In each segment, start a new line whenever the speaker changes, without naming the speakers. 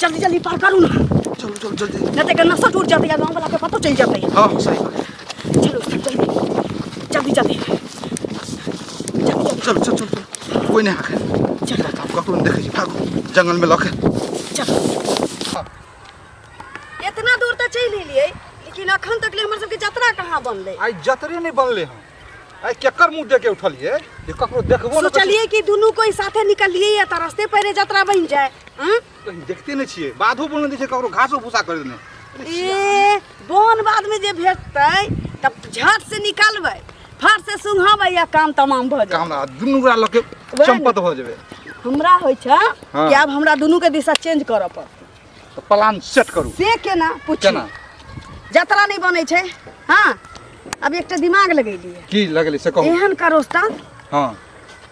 जल्दी जल्दी पार करू ना।
चलू चलू जल्दी।
नहीं तो एकर नशा टूट जाते या गाँव वाला के पतो चल जाते।
हाँ सही बात।
चलो सब जल्दी जल्दी जल्दी जल्दी।
चलू चल चल चल, कोई नहीं आखे।
चलो।
आप ककरो नहीं देखै छी, भागू जंगल में लके।
चलो। इतना दूर तो चलि एलियै, लेकिन अखन तक ले हमर सबके जतरा कहाँ बनलै?
आइ जतरे नहीं बनले हन। आइ केकर मुंह देख के उठलियै जे ककरो देखबो न।
सोचलियै कि दुनू कोई साथे निकलियै या तऽ रस्ते पैरे जतरा बनि जाए। हँ?
कहीं देखते नहीं छियै, बाधो बोलने दै छै ककरो, घासो भूसा कर देने।
ए बोन बाद में जे भेटतै तब झट से निकालबै, फट से सुंघाबै या काम तमाम भऽ जाए।
काम ना दुनू गोरा लके
वएह ने।
चंपत भऽ जेबै।
हमरा होइ छै
हाँ।
कि आब हमरा दुनू के दिशा चेंज करऽ पड़तै।
तऽ प्लान सेट करू।
से केना पूछू?
केना?
जतरा नहि बनै छै। हाँ, अब एकटा दिमाग लगेलियै।
की लगेली से कहू।
एहन करो उस्ताद।
हाँ।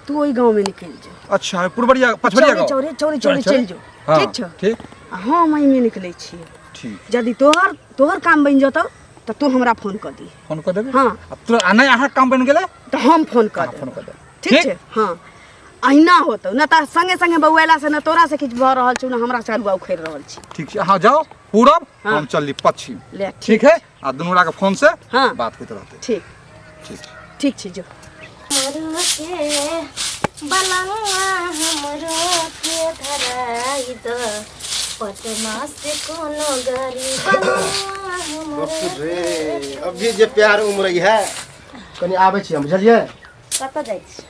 तू ओहि गाँव में निकलि जो।
अच्छा, पुरबरिया पछबरिया गाँव।
चौरे चौरे चौरे चलि जो।
हाँ,
ठीक छौ?
ठीक।
आ हम एहिमे निकलै छियै।
ठीक।
यदि तोहर काम बनि जतौ तऽ तू हमरा फोन कऽ दी।
फोन कऽ देबै?
हाँ।
आ तोरा आ नहि अहाँके काम बनि गेलै
तऽ हम फोन कऽ
अहाँ
देब।
फोन कऽ देब।
ठीक छै? हाँ, अहिना होतौ न तऽ संगे संगे बौएला से न तोरा से किछु भऽ रहल छौ न हमरा से अरुआ उखड़ि रहल छी।
ठीक छै, अहाँ जाउ पूरब।
हाँ।
हम चलली पश्चिम।
ले।
ठीक है, आ दुनू गोटा के फोन से
हाँ।
बात होइत रहतै।
ठीक।
ठीक।
ठीक छै, जो।
हमरो के बलनुआ, हमरो के धराई द पटना से कोनो गाड़ी बलनुआ हमरो।
बाप रे, अभी जे प्यार उमरै है। कनि आबै छी हम, बुझलियै?
कतऽ जाइ छी?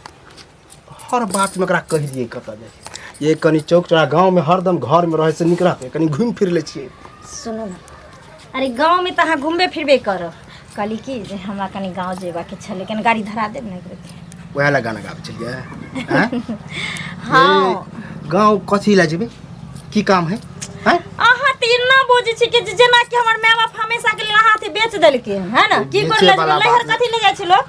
हर बात में एकरा कहि दियै कतऽ जाइ छी। ये कनि चौक चौरा गाँव में हरदम घर में रहै से नीक रहतै, कनि घुमि फिर लै छियै।
सुनू ने, अरे गाँव में तऽ अहाँ घुमबे फिरबे करब। कहली कि जे हमरा कनि गाँव जेबाके छलै, कनि गाड़ी धरा देब ने एक बेर?
वएह लए गाना गाबै छलियै आँय?
हाँ।
ए, गाँव कथी लए जेबै, की काम है आँय?
अहाँ तऽ एना बजै छी कि जेना कि हमर माय बाप हमेशा के लेल अहाँ बेच देलकै हन, है ने? की
बेचे
करे
वाला
लैहर
बात
कथी ले जाइ छै लोक?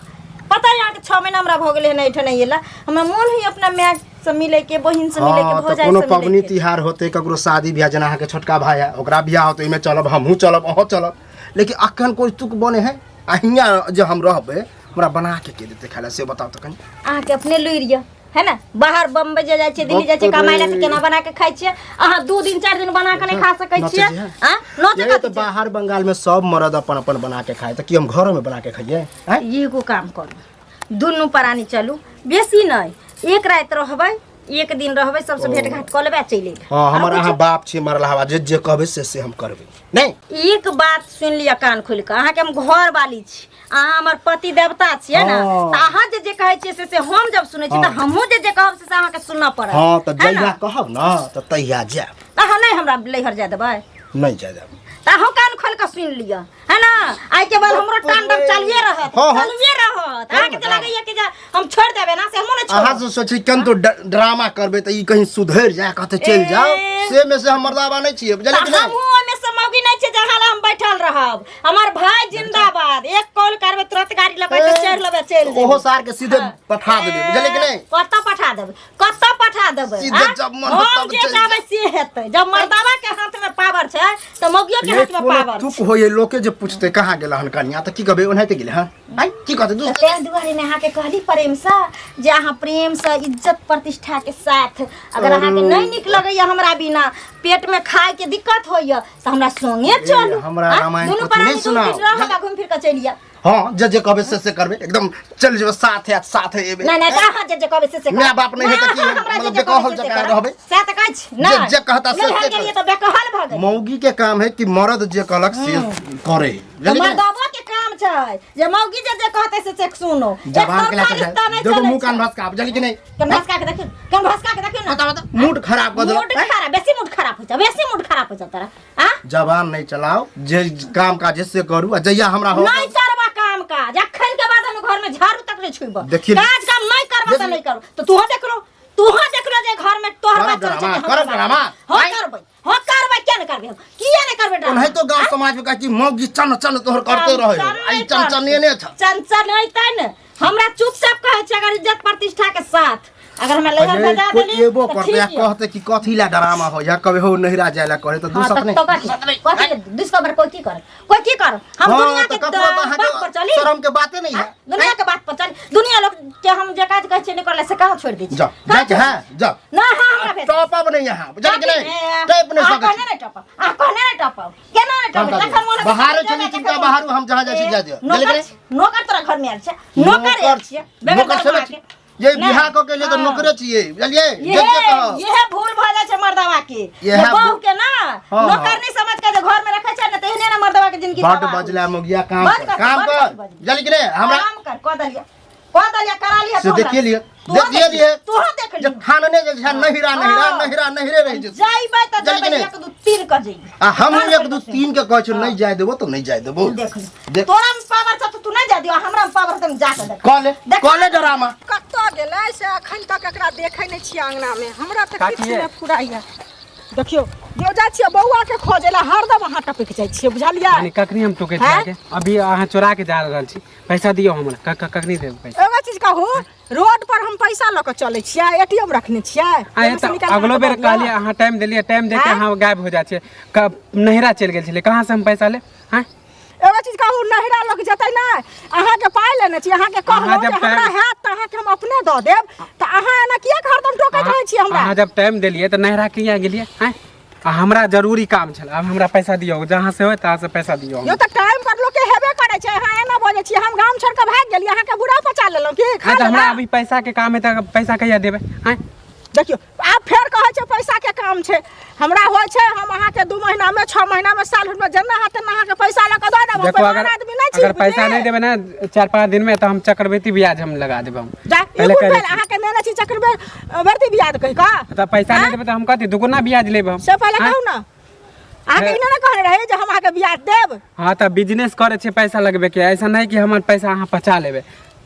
पता है अहाँके 6 महीना हमरा भऽ गेलै हन एहिठाम नहि एला। हमरा मोन होइए अपना माय से मिलैके, बहिन से मिलैके,
हाँ, तऽ
भौजाइ
कोनो
से
पबनी
मिलैके।
तिहार होतै, ककरो शादी बियाह, जेना अहाँके छोटका भाय है, ओकरा बियाह होतै, ओहिमे चलब, हमहूँ चलब, अहूँ चलब। लेकिन अखन कोइ तुक बने है आ हियाँ जे हम रहबै, हमरा बना के के देतै खाय लए, से बताउ तऽ कनि।
अहाँके अपने लुरि यऽ है ने? बाहर बम्बई जे जाइ छियै, दिल्ली जाइ छियै
बाप रे।
कमाइ लए, तऽ केना बना के खाइ छियै? अहाँ 2 दिन 4 दिन बना के नहि खा सकै
नचै
छियै?
छी, हँ?
आ नचै
ये
कथी
तऽ
छै?
बाहर बंगाल में सब मर्द अपन अपन बना के खाए, तऽ की हम घरो में बना के खाइए आँय?
एगो काम करू, दुनू प्राणी चलू, बेसी नहि, एक राति रहबै, एक दिन रहबै, सबसे भेंट घाट कऽ लेबै आ चलि एबै।
हाँ, हमर
आरो
अहाँ बाप छी मरल हवा, जे जे कहबै से से हम करबै। नहि
एक बात सुनि लिअ कान खोलि कऽ, अहाँके हम घर वाली छी, अहाँ हमर पति देवता छियै ने।
हाँ।
तऽ अहाँ जे जे कहै छियै से से हम जब सुनै छी तऽ
हाँ।
हमहूँ जे जे कहब से से अहाँके सुनऽ पड़त।
हाँ, तऽ
है ने?
जहिया कहब ने तऽ तहिया जायब।
तऽ अहाँ नहि हमरा लैहर जाय देबै?
नहि जाय देब।
तऽ अहूँ कान खोलि कऽ सुनि लिअ, है ना? आइ के बाद हमरो तांडव चालुए रहत।
हाँ, हाँ।
चालुए रहत। अहाँके तऽ लगैया कि जे हम छोड़ि देबै ना, से हमहूँ नहि
अहाँ
छोड़ब।
से सोची केन तो ड्रामा करबै तऽ ई कहीं सुधरि जाय, कहते चलि जाओ।
ए।
से में से हम मर्दाबा नहि छियै, बुझलियै कि
तऽ
नहि?
हमहूँ ओहिमे से मौगी नहि छियै जहाँ ला हम बैठल रहब। हमर भाई जिंदाबाद, एक कॉल करबै तुरंत गाड़ी लऽ कऽ चढ़ि लेबै, चलि जेबै।
ओहो सार के सीधे पठा देबै, बुझलियै कि नहि?
कतऽ पठा देबै? कतऽ पठा देबै?
सीधे
आँय?
जब मन होत
हम
तब
जे
चलि
चाहबै से हेतै। जब मर्दावा के हाथ में पावर छै तऽ मौगियो के
ये
हाथ में
कोनो
पावर
तुक
छै।
होइए, लोके जे पूछते कहाँ गेल हन कनिया, तऽ की कहबै? ओनाहिते गेलै हन। आँय, की कहतै
तऽ
दोस्त?
ताहि दुआरे ने अहाँके कहली प्रेमसँ जे अहाँ प्रेमसँ इज्जत प्रतिष्ठाके साथ, अगर अहाँके नहि नीक लगैया हमरा बिना, पेटमे खायके दिक्कत होइया, तऽ हमरा संगे चलू।
हमरा
आँय?
रामायण
दुनू
पोथी नहि
प्राणी दू
सुनाउ।
दिन रहब आ घुमि फिर कऽ चलि आयब।
हाँ, जे जे कहबै से से करबै, एकदम चलि जेबै साथे आ साथे एबै।
नहि नहि, तऽ अहाँ जे जे कहबै से से करब।
माय बाप नहि है तऽ की
अहाँ हमरा जे
मतलब
जे कहबै
बेकहल
से से
जकाँ
करब।
रहबै?
सएह तऽ कहै छी। नहि
जे कहता से
नैहर
से
गेलियै
करबै।
तऽ बेकहल भऽ गेल।
मौगी के काम है कि मर्द जे कहलक से करे,
तऽ
बुझलियै कि नहि?
मर्दबो के काम छै जे मौगी जे जे कहतै से से सुनो।
जबान के
एकतरफा
लए
रिश्ता नहि
देखो
चलै
मुंह कान
छै।
भसका, बुझलियै कि नहि?
कान भसका के देखियौ, कान भसका के देखियौ ने।
बताओ बताओ, मूड खराब कऽ देलक।
मूड खराब, बेसी मूड खराब होइ छै, बेसी मूड खराब होइ छै तोरा। आ
जबान नहि चलाओ, जे काम काज है से करू आ जहिया हमरा हो
नहीं करबा काम काज, अखन के बाद हम घर में झाड़ू तक नहीं छुइब।
देखिए-
काज काम नहीं करबा त
देखिए-
नहीं करू। तो तू देख लो, तू देख लो जे घर में तोहर
करब
बात चलै छै
ड्रामा,
कि हमर
करब
बात।
ड्रामा।
हां
आँय?
करबै, हां करबै, किया नहीं करबै हम? किया नहीं करबै ड्रामा?
ओनाहितो गांव समाज में कहै छी मौगी चन चन तोहर करते रहे, आई चन चन ने छ।
चंचल नहीं तै ने हमरा चुपचाप कहै छै, अगर इज्जत प्रतिष्ठा के साथ अगर हमरा नैहर
अरे,
भेजा
कोई
देली
एबो
तऽ
करते या
ठीक यऽ।
कहते कि कथी ला डरामा हो या कभी हो नहिरा जाए ला करे तो
हाँ,
दूसत
तऽ
नहीं
तो कथी कथी दुष्कर बर कोई की कर, कोई की कर, हम
हाँ,
दुनिया
तो
के
ककरो तो
बात पर
अहाँके
चली,
शरम के बाते नहीं है।
दुनिया के बात पर चली, दुनिया लोग के हम जे काज कहै छियै नहि करले से कहाँ छोड़ि दै छी?
जा
कहाँ
जा के
छोड़ि
है जा।
ना, हाँ, हमरा भेज।
टॉप अप नहीं यहाँ, बुझल कि नहीं?
ए,
टॉप नहीं
अहाँ
सकै
कहने
छी।
नहि टपब, अहाँ कहने नहि टपब, केना नहि टपब?
हम
जखन मोन हेतै
बाहर
तखन
चली
जेबै,
चिंता
जखन
बाहर हम जहाँ जाइ छी जा दियौ।
नौकर
बुझल कि नहीं?
नौकर तोरा घर में आयल छै, नौकर आयल छियै बगैर
नौकर
दरमाहा
छेबे
के।
ये
नहि।
बियाह कऽ के लिए तऽ
हाँ।
नौकरे छियै, बुझलियै?
इहे
जे जे कहब।
इहे भूल भऽ जाइ छै मर्दवा के,
इहे
जे बहू
भूल-
के ना
हाँ,
नौकर
हाँ।
नहीं समझ के जे घर में रखै छै ने, तेहने ने मर्दवा के जिंदगी
बड
तबाह होइ
बजला
छै।
मोगिया, काम
बड
कर,
कर,
काम
बड
कर,
बजली।
बुझलियै कि नहि? हमरा
काम कर, कऽ देलियै, कऽ देलियै, करा लिअ
से
तोहरा।
देखिए लिअ,
तोहर
देखिए
देख
लिअ।
तोहर देख
जे
लिअ।
ठानने जे छै नहिरा नहिरा
हाँ।
नहिरा नहिरे रहि जेतै।
जाइबै तऽ
बुझलियै कि
जेबै,
नहि?
एक दू तीन कऽ जइबै।
आ हमहूँ
कान
एक
पर
दू
कऽ
तीन के कहै छियौ, नहि जाय देबो तऽ नहि जाय देबो।
देख ले।
देख।
तोरा में पावर छौ तऽ तू नहि जा दियौ, हमरा में पावर छौ तऽ हम जा कऽ देख।
कऽ ले,
देख।
कऽ ले डरामा।
कतऽ गेलै से अखन तक एकरा देखै नहि छियै अङ्गनामे, हमरा तऽ
काकी
किछु
ये।
नहि फुराइए। देखियौ जो जाइ छियै बौआके खोजै लए, हरदम अहाँ टपकि जाइ छियै, बुझलियै?
यानी कखनी हम टोकै छी
हैं?
अहाँके? अभी अहाँ चोरा के जा रहल छी, पैसा दियौ हमरा, कखनी देब पैसा?
एगो चीज कहू, रोड पर हम पैसा लऽ कऽ चलै छियै, एटीएम रखने छियै?
आय
ओहिमे से
तऽ
निकालि कऽ
अगलो बेर
अहाँके दऽ
कहलियै,
दिअ?
अहाँ टाइम देलियै, टाइम दे के
हैं?
अहाँ गायब हो जाइ छियै, नैहरा चलि गेल छलियै, कहाँ से हम पैसा लेब? हैं?
एगो चीज कहू, नैहरा लोक जेतै ने, अहाँके पाइ लेने छी, अहाँके
अहाँ
कहलहुँ
जब
जे हमरा
टाइम-
हैत तऽ अहाँके हम अपने दऽ देब, तऽ अहाँ एना किएक हरदम टोकैत रहै छियै हमरा?
अहाँ जब टाइम देलियै तऽ नैहरा किया गेलियै? हैं? आ हमरा जरूरी काम छल, आब हमरा पैसा दियौ, जहाँ से होय तहाँ से पैसा दियौ।
यौ तऽ टाइम पर लोकके हेबे करै छै, अहाँ एना बजै छियै, हम गाम छोड़ि कऽ भागि गेलियै, अहाँके बुढ़ा पचा लेलहुँ की? खा
आँय, तऽ हमरा
लेलहुँ?
अभी पैसा के काम है तऽ पैसा कहिया देबै? आँय?
देखियौ आब फेर कहै छै पैसा के काम छै, हमरा होइ छै हम अहाँके 2 महीना में 6 महीना में साल भर में जेना हैत तेना अहाँके पैसा लऽ कऽ दऽ देब। हम
देखो,
बेईमान
अगर
आदमी नहि छी,
अगर पैसा
बुझलियै?
नहि देबै ने 4-5 दिन में तऽ हम चक्रवृद्धि ब्याज हम लगा देब हम।
जा, ई
पहिले
कोन
कहि
भेल?
दै छी।
अहाँके नेने छी चक्रवृद्धि ब्याज कहि कऽ?
तऽ पैसा नहि
आँय?
देबै तऽ हम कथी दुगुना ब्याज लेब हम?
से पहिले
आँय?
कहू ने, अहाँके ई नहि ने कहने रहै जे हम अहाँके ब्याज देब?
हाँ तऽ बिजनेस करै छियै पैसा लगबे के, ऐसा नहि कि हमर पैसा अहाँ बचा लेबै।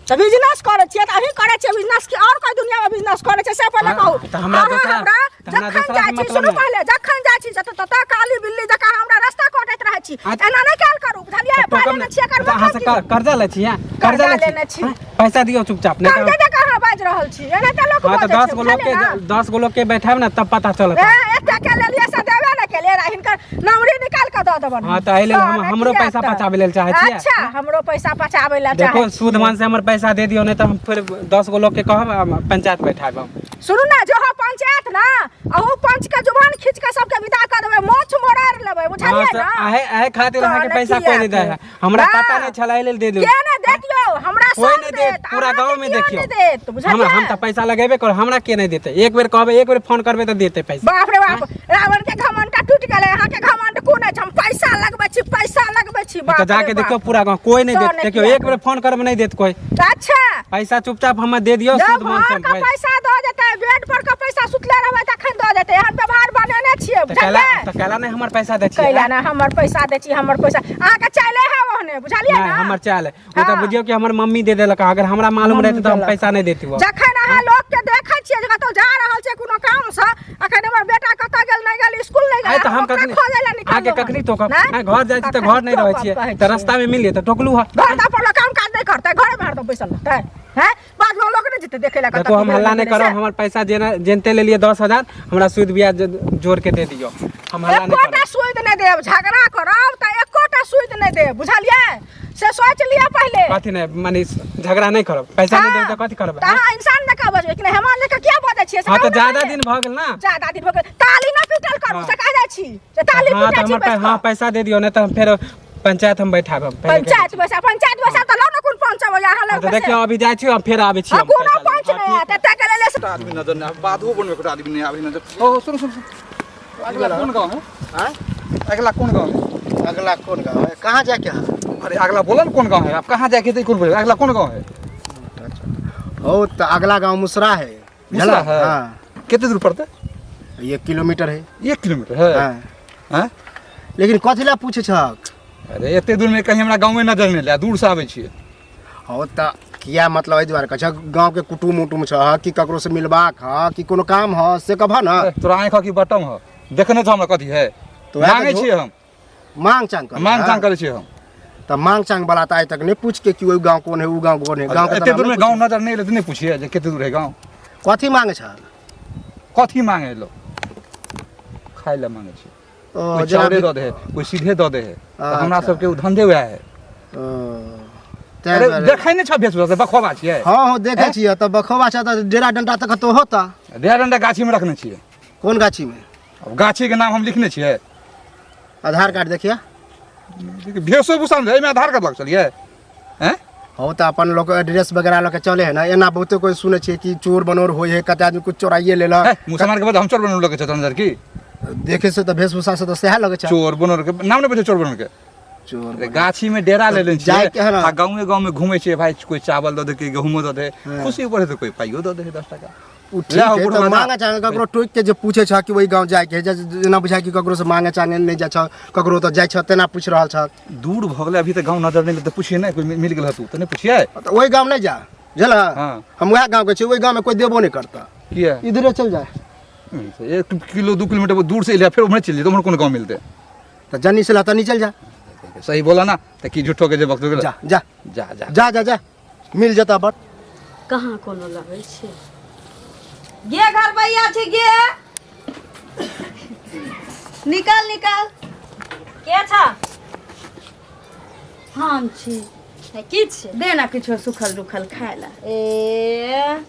तऽ बिजनेस करै छियै तऽ अहीं करै छियै बिजनेस की आओर कोइ दुनियामे बिजनेस करै छै? से पहिले
हाँ,
कहू।
तऽ हमरा
अहाँ
दोसरा-
हमरा
तऽ हमरा
जखन
दोसरा
जाइ
से
छी,
मतलब
सुनू
नहि।
पहिले, जखन जाइ छी ततऽ ततऽ काली बिल्ली जकाँ हमरा रास्ता कटैत रहै छी।
हाँ,
एना नहि कयल करू, बुझलियै?
तऽ
पाइ
टोकब
लेने
ने।
छियै, एकर
तऽ अहाँ से
मतलब की?
कर्जा लै छी, हाँ? कर्जा
कर्जा
लै छी।
लेने छी।
हाँ? पैसा दियौ चुपचाप, नहि तऽ
कर्जा जकाँ अहाँ बाजि रहल छी, एना तऽ लोक
हाँ, तऽ
बजै
10
छै,
गो लोग के
बुझलियै ने?
10 गो लोग के बैठायब ने तब पता चलत।
ए, एते के लेलियै से देबे नहि केलियै, हिनकर नमरी निकालि कऽ दऽ देबनि।
हाँ, तऽ एहि लेल
तहन
हमरो
किएक
पैसा
तऽ?
बचाबै लेल चाहै छियै।
अच्छा, हमरो पैसा बचाबै लेल
देखो,
चाहै
सूद मान से हमर पैसा दे दियौ, नहि तऽ हम फेर 10 गो लोग के कहब आ पंचायत बैठायब हम।
सुनू ने, जो हो पंचायत ना, अहू पंच के जुबान खींच के सबके विदा कऽ देबै, मोछ मोड़ारि लेबै, बुझलियै
हाँ, से
ना?
अहे खातिर अहाँके
तहन
पैसा कोई नहि
किएक?
दै है, हमरा
ना।
पता नहि छल, एहि लेल दे दियौ।
के नहि देत यौ? हमरा
कोई
सब
नहि देत,
देत,
पूरा
अहाँके
गाँव में
कियो
देखियौ।
नहि देत, बुझलियै?
हम तऽ पैसा लगेबे करब, हमरा के नहि देतै? एक बेर कहबै, एक बेर फोन करबै तऽ देतै पैसा।
बाप रे बाप, रावण के घमंड टूटि गेलै, अहाँके घमंड कोन अछि? हम पैसा लगबै छी, पैसा लगबै छी।
तऽ
बाप रे
जाके
बाप।
देखियौ पूरा गाँव कोई नहि
तो
देत।
नहि
देखियौ,
किया
एक बेर फोन करबै नहि देत कोई।
अच्छा,
पैसा चुपचाप हमरा दे दियौ,
जब
सूद मान से
घर के
हम
पैसा दऽ देतै, बेड पर के पैसा सुतले रहबै तखन दऽ देतै। एहन व्यवहार बनेने छियै,
तऽ कैला
बुझलियै?
तऽ कैला नहि हमर पैसा दै छियै?
कैला ने हमर पैसा दै छी? हमर पैसा अहाँके चाले है ओहने, बुझलियै
नहि
ना?
हमर चाल है, ओ तऽ
हाँ।
बुझियौ कि हमर मम्मी दे देलक, अगर हमरा मालूम रहतै तऽ हम
देलक।
पैसा नहि देतियै।
जखन अहाँ लोक के देखै छियै जे कतौ जा रहल छै कोनो काम से, अखन हमर बेटा कतऽ गेल नहि गेल, स्कूल नहि
आइ
गेल,
तऽ हम
ओकरा
कखनी
खोजै लए
अहाँके
निकललहुँ
कखनी टोकब?
नहि?
आँय, घर जाइ छी तऽ
कखनी
घर नहि रहै
टोकब
छियै,
कहै
तऽ
छियै।
रास्तामे मिलियै तऽ टोकलू हँ।
घर तऽ अपन लोक काम काज नहि करतै, घरे मे हरदम बैसल रहतै, हैं? बाद मे लोक नहि जेतै देखै लए कतऽ
देखो, हम
की
हल्ला
भेलै
नहि करब,
से।
हमर पैसा जेना जेनते लेलियै 10,000, हमरा सूद ब्याज जोड़ के दे दियौ, हम हल्ला नहि
एकोटा
करब।
सूद नहि देब, झगड़ा करब तऽ एकोटा सूद नहि देब, बुझलियै? से सोच लिअ पहिले।
कथी नहि, माने झगड़ा नहि करब, पैसा नहि देब तऽ कथी करब?
तऽ अहाँ इंसान जकाँ बजबै कि नहि? हेमान जकाँ किया बजै छियै से
हाँ, तऽ
कहू ने
ज्यादा
पहिले।
दिन भऽ गेल ना।
ज्यादा दिन भऽ गेल, ताली नहि पीटल करू,
हाँ।
से कह जाइ छी जे ताली
हाँ,
पीटै
तऽ
छी
हमर
बैस कऽ।
हाँ, पैसा दे दियौ, नहि तऽ हम फेर पंचायत हम बैठाबब। पहिले कहि दै
पंचायत
छी।
बैसा, पंचायत बैसा तऽ लौ ने कोन पंच अबैया अहाँ
हाँ,
लग
तऽ
से।
देखियौ, अभी जाइ छी, हम फेर आबै छी।
हाँ,
हम
कोनो
पैसा लऽ
पंच
कऽ।
नहि आयत, एते के लेले से।
आदमी नजर नहि आबै, बाधो बनमे एकटा आदमी नहि आबै नजर। ओ सुनू सुनू सुनू, अगला कोन गाँव है?
आँय?
अगला कोन गाँव है?
अगला कोन गाँव है? कहाँ जाके है?
अरे अगला बोला ना कोन गाँव है, आप कहाँ जाके थे, कोन बोले अगला कोन गाँव है?
हो तऽ अगला गाँव मुसरा है।
मुसरा है?
हाँ।
कितने दूर पड़ते?
1 किलोमीटर है।
1 किलोमीटर है?
हाँ।
हाँ?
लेकिन कथी ला पूछे छक?
अरे एते दूर में कहीं हमरा गाँव में नजर नहीं आयल, दूर से आबै छियै।
हो तऽ किया मतलब एहि दुआरे कहै छह, गाँव के कुटुम उटुम छह कि ककरो से मिलबाक ह कि कोनो काम ह, से कहबह ना?
ए, तोरा आँखि ह कि बटम ह? देखने छह हमरा कथी है?
तो वएह तऽ
मांगै छियै हम।
मांग चांग करै
मांग
हँ?
चांग करै छियै हम।
तऽ मांग चांग वाला तऽ आइ तक नहि पूछ के कि ओहि गाँव कोन है, ओ गाँव कोन है, गाँव के
एते
तऽ
दूर
नाम
में
नहि
गाँव नजर नहि एलै तऽ नहि पूछिए जे कते दूर है गाँव।
कथी मांगे छ?
कथी मांगे लो? खाय लए मांगे छै।
ओ
कोई
जेना
चाउरे दऽ दे है, कोई सीधे दऽ दे है। तऽ हमरा
अच्छा।
सबके ओ धंधे वएह है।
ओ, तैं
अरे
दुआरे।
देखै नहि छ भेष बखोबा छियै।
हँ हँ, देखै छियै तऽ बखोबा छै तऽ डेरा डंटा तऽ कतौ होता।
डेरा डंडा गाछी में रखने छियै।
कोन गाछी में?
अब गाछी के नाम हम लिखने छियै।
आधार कार्ड देखिए।
भेषोभूषा में एहिमे आधार कार्ड लग चलियै हैं?
हो तऽ अपन लोग एड्रेस वगैरह लऽ के चले है ना। एना बहुते कोई सुनै छियै कि चोर बनोर होइ है, कते आदमी कुछ चोराइए लेलक।
है, मुसलमान के बाद हम चोर बनोर लगे छै तहन की?
देखे से तऽ वेशभूषा से तऽ सएह लगै छै।
चोर बनोर के नाम नहि बुझै चोर बनोर के।
चोर
अरे गाछी में डेरा ले लेने
जाय के है ना।
आ गाँवे गाँव में घूमे छियै भाई, कोई चावल दऽ दे, कोई गहूमो दऽ दे,
हाँ।
खुशी ऊपर है तो कोई पाइयो दऽ दे है 10 टका।
ओ ठीक
ले आओ
है
बुढ़वा
तऽ
दा।
मांगे चाहे ककरो टोकि के जे पूछे छ कि ओहि गाँव जायके है, जेना बुझाय कि ककरो से मांगे चांगे नहि जाइ छ, ककरो तऽ जाइ छ तेना पूछि रहल छ।
दूर भऽ गेलै अभी तऽ गाँव नजर नहि तऽ पुछिए नहि, कोई मिल गेल तू तऽ नहि पुछिए।
तऽ ओहि गाँव नहि जा, बुझल?
हाँ।
हम वएह गाँव के छी, ओहि गाँव में कोई देबो नहि करता।
किया?
इधरे चल जाए।
1 किलो 2 किलोमीटर दूर से एलियै, फेर उम्हरे चलि जेतै, उम्हर कोन गाँव मिलतै?
तऽ जनी से तनी चल जा।
सही बोला ना तऽ की झूठो के जे वक्त
जा जा।
जा जा।
जा जा जा, मिल जेता बट।
कहाँ कोनो लगै छै गे घर भैया छै गे, निकाल निकाल।
के छ?
हम छी।
है, की छै?
दे ना किछो सुखल रुखल खाय ला।
ए,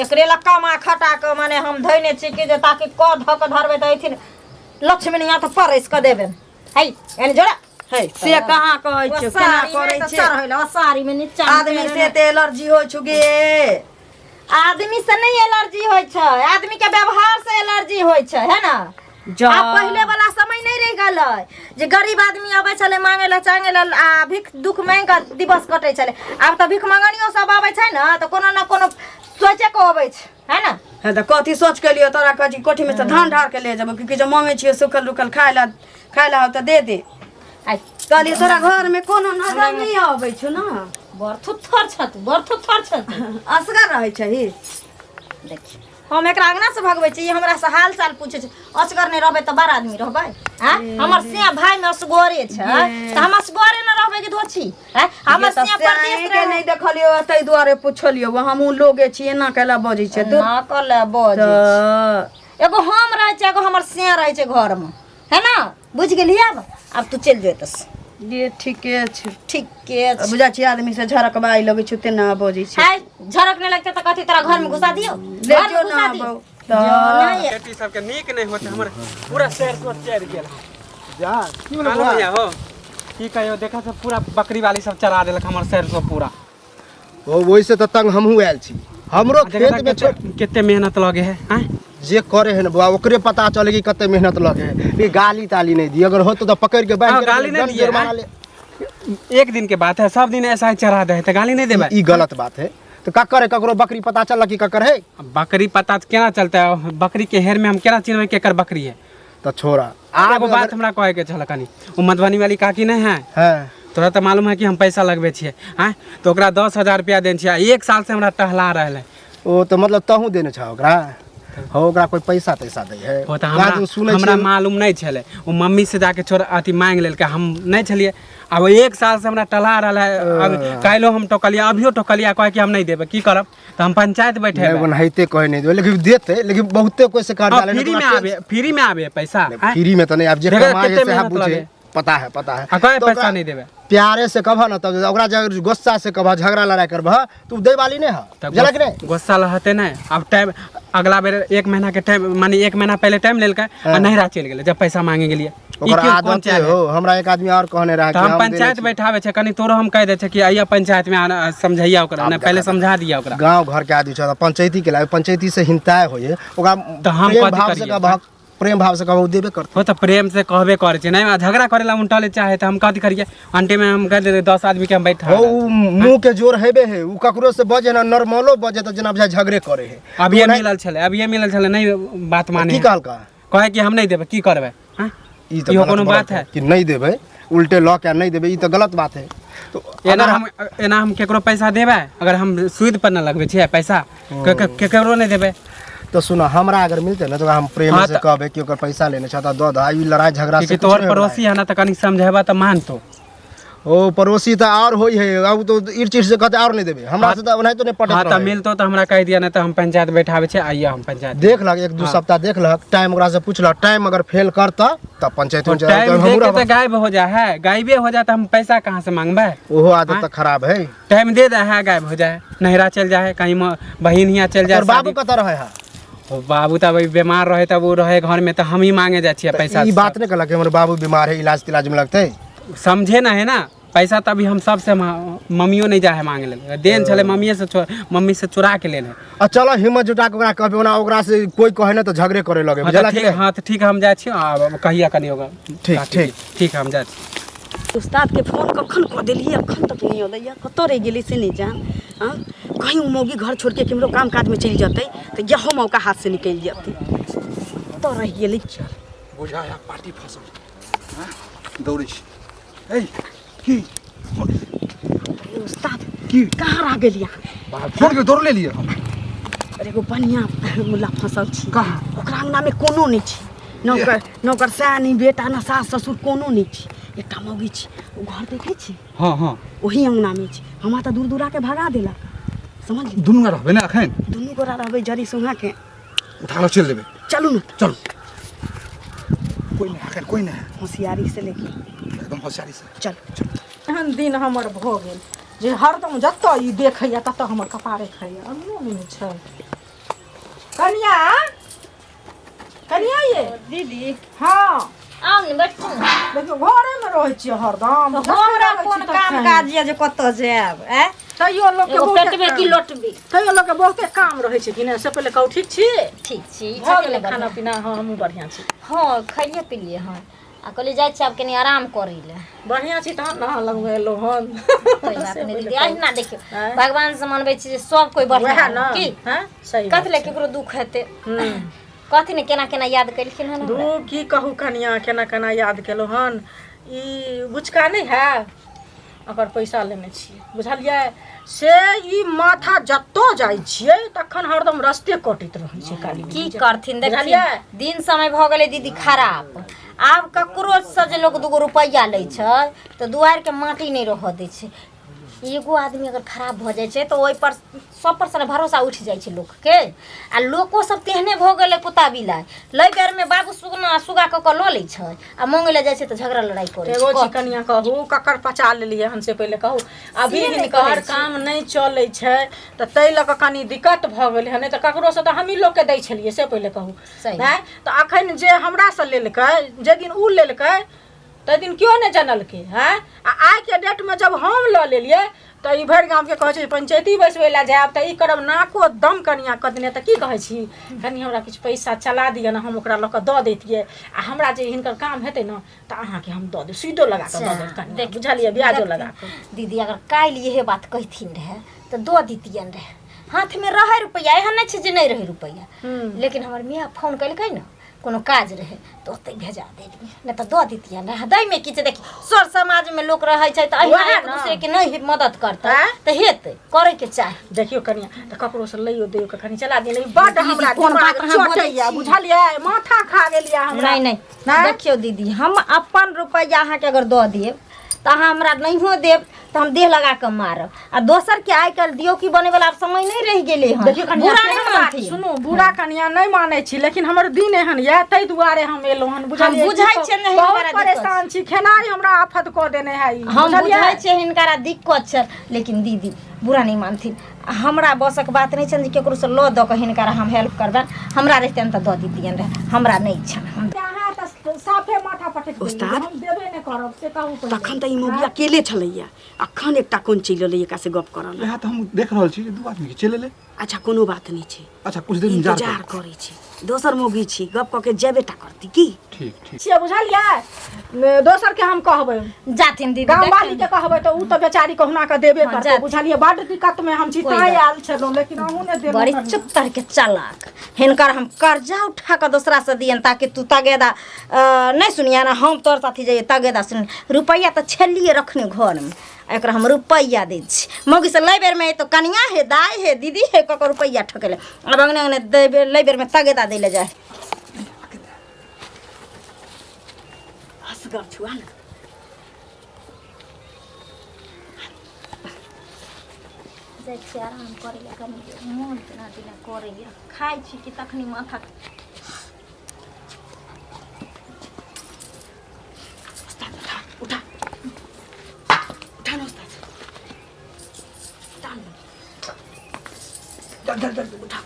एकरे ला कमा खटा के माने हम धैने छी कि जे ताकि क धऽ के धरबै तऽ अइथिन लक्ष्मी यहाँ तऽ परसि कऽ देबनि। है, एने जोड़ा।
है, से कहाँ कहै छियौ, केना करै छै?
चढ़ै साड़ी में नीचा
आदमी से ते एलर्जी होइ छौ गे।
आदमी से नहीं एलर्जी होइ छै, आदमी के व्यवहार से एलर्जी होइ छै, है ना?
जा।
आब पहिले वाला समय नहीं रहि गेलै जे गरीब आदमी अबै छलै मांगे ला चांगे ला आ भीख दुख मांगि कऽ दिवस कटै छलै। आब तऽ भीख मंगनियो सब अबै छै ने तऽ कोनो ने कोनो सोचे के अबै छै, है ना?
है तऽ कथी सोच के लियौ? तोरा कहै छी कोठी में से धान ढार के ले जेबौ कि किछो मांगै छियै सुखल रुखल खाय ला, खाय ला हो तऽ दे दे।
आइ
कहलियै तोरा घर में कोनो नजर नहीं अबै छौ ना।
बड़ थुथर छ तू, बड़ थुथर छ तू।
असगर रहै छही?
देखी, हम एकरा अंगना से भगबै छी, ई हमरा से हाल चाल पूछे छै। असगर नहि रहबै तऽ बड़ आदमी रहबै? आँ, हमर सिया भाई में असगरे छै तऽ हम असगरे न रहबै कि धोछी? आँ, हमर सिया परदेश
के नहीं देखलियो, ताहि दुआरे पुछलियो। हमहूँ लोगे छी, एना कैला बजै छै तू?
ना कले बजै छै।
तऽ
एगो हम रहै छै, एगो हमर सिया रहै छै घरमे, है ना? बुझि गेलही? आब आब तू चलि जो एतऽसँ।
ये ठीके छै।
ठीके छै।
बुझा छी आदमी से झरकबाइ लगै छै तेना बजै छै।
हाय, झरक नहि लगतै तऽ कथी तोरा घरमे घुसा दियौ?
ले
घरमे
जो
घुसा
ना
दियौ?
बौ तऽ
नहि।
बेटी सबके नीक नहि होते, हमर पूरा शहर सोच चढ़ि गेल।
जा, की भेलै
मालूम
बौआ?
भैया हो, की कहियो, देखा सब पूरा बकरी वाली सब चरा देलक हमर शहर सब पूरा।
ओ, ओहिसे तऽ तंग हमहूँ आयल छी, हमरो
देखा
खेत में
कते कते मेहनत लगे है आँय?
जे करे है ना बौआ, ओकरे पता चले कि कते मेहनत लगे है। लेकिन गाली ताली नहीं दी, अगर होतो तो पकड़ के बांध
हाँ,
के
गाली नहीं
दंड
दिए,
जुर्माना
हाँ।
ले।
एक दिन के बात है, सब दिन ऐसा ही चढ़ा दे है तो गाली नहीं देबै?
ई गलत बात है। तो ककर है? ककरो बकरी पता चल कि ककर है?
बकरी पता केना चलता है? बकरी के हेर में हम केना चिन्हबै केकर बकरी है?
तो छोड़ा।
एगो बात हमरा कहे के छल कनी, ओ मधुबनी वाली काकी नहीं है?
हाँ।
तोरा तऽ मालूम है कि हम पैसा लगबै छियै आँय, तऽ ओकरा 10,000 रुपया देने छियै आ एक साल से हमरा टहला रहल है।
ओ तो मतलब तहू देने छह ओकरा? हो, ओकरा कोई पैसा तैसा दै है?
ओ तऽ हमरा
काज सुनै
हमरा
छियै।
मालूम नहि छलै, ओ मम्मी से जाके छोड़ अथी मांगि लेलकै, हम नहि छलियै। आब एक साल से हमरा टहला रहल है। अब काल्हिो हम टोकलियै, अभियो टोकलियै, कहै कि हम नहि देबै। की करब? तऽ हम पंचायत
नहीं
बैठेबै।
ओनाहिते कहे नहीं देबै, लेकिन देते, लेकिन बहुते कोई से कर्जा लेने
फ्री में आबे, फ्री में आबे पैसा आँय?
फ्री में तो नहीं, अब जे
देखा
कमाए है
कते
से
मेहनत
बुझे।
लगे।
पता है, पता है।
आ कहे
तो
पैसा
ओकरा
नहीं देबै।
प्यारे से कबह ना तब ओकरा जब गुस्सा से कबह, झगड़ा लड़ाई करबह तू दै वाली नहीं है।
तऽ
बुझलक नहीं?
गुस्सा रहते नहीं। अब टाइम अगला बेर एक महीना के टाइम, माने एक महीना पहले टाइम लेलकै आ नहिरा चलि गेलै जब पैसा मांगे गेलियै। ई
ओकर
क्यों- कोन
आदत
चाल है?
हो। हमरा एक आदमी और कहने रहा
तऽ
कि
हम
हम देने
पंचायत
छी।
बैठाबै छै, कनि तोरो हम कहि दै छै कि आइया पंचायत में आना, समझैया ओकरा। नहीं, पहले समझा दिया ओकरा।
गांव घर के आदमी छै तऽ पंचायती के लागे, पंचायती से हिंताय होइए ओकरा।
तऽ हम
प्रेम
कथी
भाव से
करियै?
कहबह, प्रेम भाव से कहबह, ओ देबे करतै।
हो, तऽ प्रेम से कहबे करै छै, नहीं झगड़ा करे ला उल्टा ले चाहे तऽ हम कथी करियै? अंटे में हम कह देबै 10 आदमी के हम बैठा।
हो, उ मुंह के जोर हेबे है। उ ककरो से बजे ना, नॉर्मलो बजे तऽ जेना बुझाय झगड़े करे है।
अभिये मिलल छलै, अभिये मिलल छलै, नहीं बात माने।
की कहलका?
कहे कि हम नहीं देबै, की करबै हाँ?
ई तऽ
इहो
गलत
कोनो
बात
बात है?
कि नहीं देबै, उल्टे लऽ के नहीं देबै, ई तऽ गलत बात है। तो
एना
अगर
हम एना हम केकरो पैसा देबै? अगर हम सूद पर न लगबै छियै पैसा, केकरो नहि देबै।
तो सुनो, हमरा अगर मिलते ना तो हम प्रेम
हाँ
से
तऽ-
कहबै कि ओकर पैसा लेने छ तऽ दऽ दऽ। ई लड़ाई झगड़ा से
क्योंकि
कुछ
तोहर
नहीं होबे।
पड़ोसी है ना, तऽ कनि समझेबा तऽ मानतो।
ओ पड़ोसी तऽ आओर होइ है, आब तो ईर चीर से कहते आओर नहि देबै हमरा से, तऽ ओनाहितो नहि पटत।
हाँ तऽ मिलतो तऽ हमरा कहि दिअ, नहि तऽ हम पंचायत बैठाबै छै, आइए हम पंचायत।
देख लक, एक दू सप्ताह देख लक टाइम, ओकरा से पूछ लक, टाइम अगर फेल करता तब पंचायत में
टाइम
हमहूँ
दे के
रहब।
तऽ गायब हो जा है, गायबे हो जाए तऽ हम पैसा कहाँ से मांगबै?
ओहो आदत तऽ खराब है।
टाइम दे दे है, गायब हो जाए, नैहरा चल जाए, कहीं बहिन हियाँ चल जाए।
तोहर बाबू कतऽ रहे है?
ओ बाबू तऽ अभी बीमार रहे, तब ओ रहे घर में, तऽ हम ही मांगे जाइ छियै पैसा।
ई बात नहि कहलक कि हमर बाबू बीमार है, इलाज तिलाज में लगतै?
समझे ना है ना पैसा, तभी हम सबसे मम्मियो नहीं जाए है मांगे ले, देन छले मम्मीए से, मम्मी से चुरा के लेने।
आ चलो हिम्मत जुटा के ओकरा कहबै, ओना ओकरा से कोई कहे ना तऽ झगड़े करे लगे।
हाँ, तऽ
बुझलक
ठीक
ने?
हाँ तऽ ठीक, हम जाइ छी, आ कहिया कनि ओकरा
ठीक,
काकी
ठीक।
ठीक, हम जाइ छी।
उस्ताद के फोन कखन कऽ देलियै, अखन तक नहि अलैया, कतऽ रहि गेलै से नहि जान। हाँ, कहीं ओ मौगी घर छोड़ि के केम्हरो काम काजमे चलि जेतै तऽ इहो मौका हाथ से निकलि जेतै। कतऽ रहि गेलै?
बुझाया पार्टी फसल। हाँ, दौड़ै छी। ए की?
अरे उस्ताद।
की?
कहाँ रह गेलियै?
बाप, फोन के दौड़ लेलियै हम।
अरे एगो बढ़िआँ मुल्ला फँसल छी।
कहाँ?
ओकरा अङ्गनामे कोनो नहि छै, न ओकर न ओकर सएह, नहि बेटा, न सास ससुर, कोनो नहि छै, एकटा मौगी छै। ओ घर देखै छी?
हाँ हाँ।
ओही अङ्गनामे छै। हमरा तऽ दूर दूराके भगा देलक, समझली?
दुनू गोरा रहबै ने एखन?
दुनू गोरा रहबै, जरी सुहा के
उठा कऽ चलि देबै।
चलू ने।
चलू, कोई नहीं एखन, कोई नहीं।
होशियारी से लेके
एकदम होशियारी से।
चल।
एहन दिन हमर भऽ गेल जे हरदम जतऽ ई देखैया ततऽ हमर कपारे खाइया। अंगनो नहि छै। कनिया, कनिया ये।
दीदी।
हाँ।
आउ ने, बैठू ने।
देखियौ, घरेमे रहै छियै हरदम।
तऽ हमरा कोन काम काज यऽ जे कतऽ जायब? आँय,
तैयो लोकके
एगो
बहुते
पेटबे की
काम-
लोटबे।
तैयो लोकके बहुते काम रहै छै कि नहि? से पहिले कहू, ठीक छी?
ठीक छी।
भऽ गेलै खाना पीना? हाँ, हमहूँ बढ़िआँ छी।
हँ, खैलिए पिलिए हँ, आ कहलिए जाइ छी आब कनि आराम करै लए।
बढ़िआँ छी तहन ने अहाँ लगमे एलहुँ हन।
कोइ बात नहि दीदी, अहिना देखियौ, भगवान से मनबै छी जे सब कोइ बढ़िआँ
वएह
रहए,
ने
की
हँ, सही बात।
कथी लए केकरो दुःख हेतै? कथी ने केना केना याद केलखिन हन हमरा।
दू की कहू कनिया, केना केना याद केलहुँ हन। ई बुचका नहि है, ओकर पैसा लेने छियै, बुझलियै? से ई माथा जतऽ जाइ छियै तखन हरदम रस्ते कटैत रहै छै काली।
की करथिन देखथिन।
बुझलियै?
दिन समय भऽ गेलै दीदी खराब। आब ककरो से जे लोक दूगो रुपैआ लै छै तऽ दुआरिके माटि नहि रहऽ दै छै। एगो आदमी अगर खराब भऽ जाइ छै तऽ ओहिपर सब पर से ने भरोसा उठि जाइ छै लोकके। आ लोको सब तेहने भऽ गेलै कुत्ता बिलाइ। लै बेरमे बाबू सुगना सुगा कऽ कऽ लऽ लै छै आ मङ्गै लए जाइ छै तऽ झगड़ा लड़ाइ करै छै।
एगो चीज कनिया कहू, ककर पचा लेलियै हन से पहिले कहू। अभी
से नहि
हिनकर
कहै छी।
काम नहि चलै छै तऽ ताहि लऽ कऽ कनि दिक्कत भऽ गेलै हन, नहि तऽ ककरोसँ तऽ हमही लोकके दै छलियै, से पहिले कहू।
सही।
नहि तऽ अखन जे हमरासँ लेलकै, जाहि दिन ओ लेलकै ताहि दिन केओ नहि जनलकै। हँ, आ आइके डेटमे जब हम लऽ लेलियै तऽ ई भरि गामके कहै छै पंचायती बैसबै लए जायब तऽ ई करब, नाको दम कनिया कऽ देने। तऽ की कहै छी कनि, हमरा किछु पैसा चला दिअ ने, हम ओकरा लऽ कऽ दऽ दैतियै, आ हमरा जे हिनकर काम हेतै ने तऽ अहाँके हम दऽ देब, सुइदो लगा कऽ दऽ देब कनिया, बुझलियै? ब्याजो लगा कऽ।
दीदी, अगर काल्हि इहे बात कहथिन रहए तऽ दऽ दितियनि रहए। हाथमे रहै रुपैआ, एहन नहि छै जे नहि रहै रुपैआ, लेकिन हमर माय फोन केलकै ने, कोनो काज रहै तऽ ओतहि भेजा देलियै, नहि तऽ दऽ दितियनि रहए। दैमे की छै? देखी, सर समाजमे लोक रहै छै तऽ अहिना
वएह
एक
ने।
दूसरेके नहि मदद करतै
आँय?
तऽ हेतै? करैके चाही।
देखियौ कनिया, तऽ ककरोसँ लैयो दैयो के कनि चला दिअ, लेकिन बड्ड
दीदी,
हमरा
कोन
दिमाग
बात अहाँ बजै
चटैया
छी?
बुझलियै? माथा खा गेलियै हमरा।
नहि नहि।
नहि?
देखियौ दीदी, हम अपन रुपैआ अहाँके अगर दऽ देब तऽ अहाँ हमरा नहियो देब तऽ हम देह लगा कऽ मारब, आ दोसरके आइ काल्हि दियौ की बनैवला आब समय नहि रहि गेलै हन।
देखियौ कनिया,
बुरा नहि
केहन बात
मानथिन।
सुनू, बुरा कनिया नहि मानै छी, लेकिन हमर दिन एहन यऽ ताहि दुआरे हम एलहुँ हन, बुझलियै?
बुझै
की कहू,
छियै ने
बहुत
हिनकरा दिक्कत।
परेशान छी, खेनाइ हमरा आफत कऽ देने है ई,
हम
बुझलियै?
बुझै छियै हिनकरा दिक्कत छै, लेकिन दीदी बुरा नहि मानथिन, हमरा बसक बात नहि छनि जे ककरोसँ लऽ दऽ कऽ हिनकरा हम हेल्प करबनि। हमरा रहितनि तऽ दऽ दितियनि रहए, हमरा नहि छनि हम।
अहाँ तऽ साफे माथा पटकि देलियै।
उस्ताद?
हम देबे नहि करब, से कहू पहिले।
तखन तऽ ई मौगी अकेले छलैया, अखन एकटा कोन चलि एलै एकरा से गप करऽ लए?
इएह तऽ हम देख रहल छी जे दू आदमी के चलि एलै।
अच्छा, कोनो बात नहि छै।
अच्छा, कुछ देर इंतजार
इंतजार करै छी, दोसर मौगी छी, गप कऽ के जेबे टा करती की।
ठीक ठीक।
छियै, बुझलियै ने? दोसर के हम कहबै?
जाथिन दीदी।
गाम वाली
देखथिन।
के कहबै तऽ ओ तऽ बेचारी कहुना कऽ देबे
हाँ,
करतै।
जाथिन।
बुझलियै? बड्ड दिक्कत मे हम छी
कोइ
ताहि
बात
आयल छलहुँ, लेकिन अहूँ ने देलहुँ
बड़ी
कनिया।
चुप के चालाक, हिनकर हम कर्जा उठा कऽ दोसरा से दियन ताकि तू तगेदा नहि सुनिया ने, हम तोर साथी जाइए तगेदा सुन। रुपैआ तऽ छलिए रखने घरमे, आ एकरा हम रुपैआ दै छी। मौगी से लै बेरमे तो कनिया हे, दाइ हे, दीदी हे कऽ कऽ रुपैआ ठकेले, आब अंगने अंगने दै बेर लै बेरमे तगेदा दै लए जाइ।
असगर छुआ ने।
जाइ छी आराम करै लए कनि देर, मोन केना दिना करैए। खाइ छी कि तखनी माथा।
उस्ताद, उठा उठा उठा ना उस्ताद, उठा ना। चल चल चल, उठा।